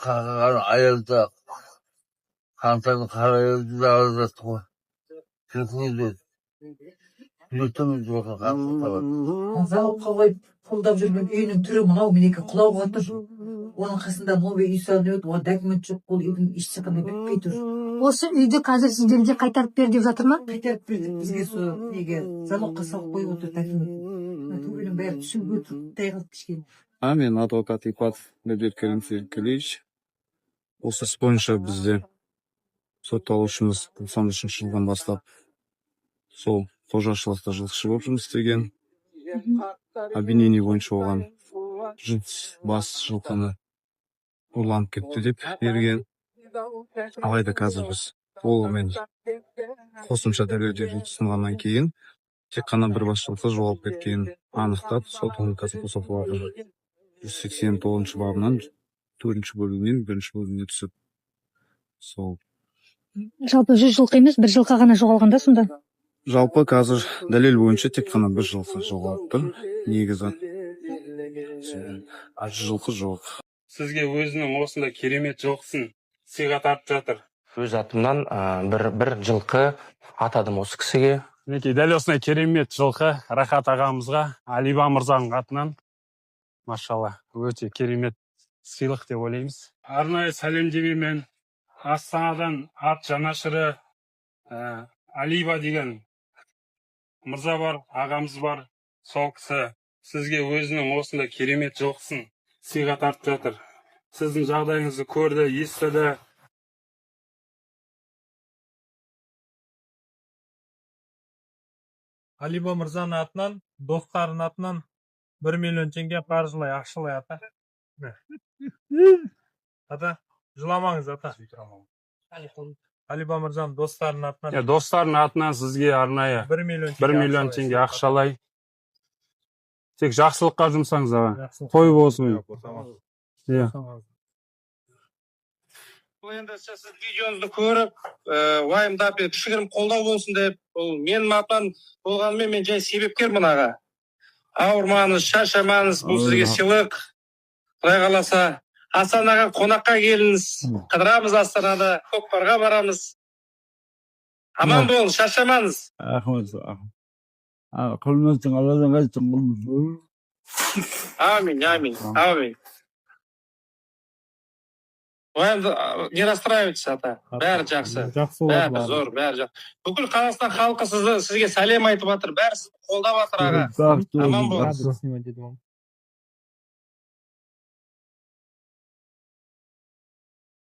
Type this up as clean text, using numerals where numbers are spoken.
Қаңтар аязда, қаңтардың қар аязды далада жаттық қой. Жылқы күзетеміз, жылқы қаңтар. Залогқа қойып қолдап жүрген үйінің түрі мынау, мінекей, құлауға тұр. Оның қасында новый үй салынып еді, оған документ жоқ, ол үйдің ешқандай бітпей тұр. Осы үйді қазір сіздерге қайтарып бер деп жатыр ма? Қайтарып бердік бізге, сол неге, залогқа салып қойып отыр документ. Мына төбенің бәрі түсуге тұр, бітпей қалды кішкене. А мен адвокат Ипатов Медбек Керим Серікқалиевич. Осы іс бойынша бізде сотталушымыз 93 жылдан бастап сол қожашылықта жылқышы болып жұмыс істеген. Обвинение бойынша оған 100 бас жылқыны ұрланып кетті деп берген. Алайда қазір біз толығымен қосымша дәлелдерді ұсынғаннан кейін тек қана бір бас жылқы жоғалып кеткенін анықтап, сот оны қазір босатып жатыр. 189-бабынан төртінші бөлігінен бірінші бөлігіне түсіп сол. Жалпы 100 жылқы емес, бір жылқы ғана жоғалған да сонда? Жалпы қазір дәлел бойынша тек қана бір жылқы жоғалып тұр негізі, а 100 жылқы жоқ. Сізге өзінің осындай керемет жылқысын сыйға тартып жатыр. Өз атымнан бір жылқы атадым осы кісіге. Мінекей, дәл осындай керемет жылқы Рахат ағамызға Алиба мырзаның атынан, машалла, өте керемет сыйлық деп ойлаймыз. Арнайы сәлемдемемен Астанадан ат жанашыры Алиба деген мырза бар, ағамыз бар. Сол кісі сізге өзінің осындай керемет жылқысын сыйға тартып жатыр. Сіздің жағдайыңызды көрді, естіді. Алиба мырзаның атынан, достарының атынан 1 миллион теңге қаржылай, ақшалай, ата. Ата, жыламаңыз, ата. Алиба мырзаның достарының атынан. Иә, достарының атынан сізге арнайы 1 миллион 1 миллион теңге ақшалай. Тек жақсылыққа жұмсаңыз, аға. Жақсылық. Той болсын. Иә. Бұл енді сіз видеоңызды көріп, уайымдап, енді кішігірім қолдау болсын деп, бұл менің атымнан болғанымен, мен жай себепкермін, аға. Ауырмаңыз, шаршамаңыз, бұл сізге сыйлық. Құдай қаласа, Астанаға қонаққа келіңіз. Қыдырамыз Астанада, көкпарға барамыз. Аман болыңыз, шаршамаңыз. Рахмет. Құрметтің Алладан қайтсын. Әмин, әмин, әмин. Уайымды, не расстраивайтесь, ата. Бәрі жақсы. Жақсы болады. Бәрі зор, бәрі жақсы. Бүкіл Қазақстан халқы сізге сәлем айтып жатыр, бәрі сізді қолдап жатыр, аға. Бақытты Аман болыңыз. болыңыз. Снимать етіп.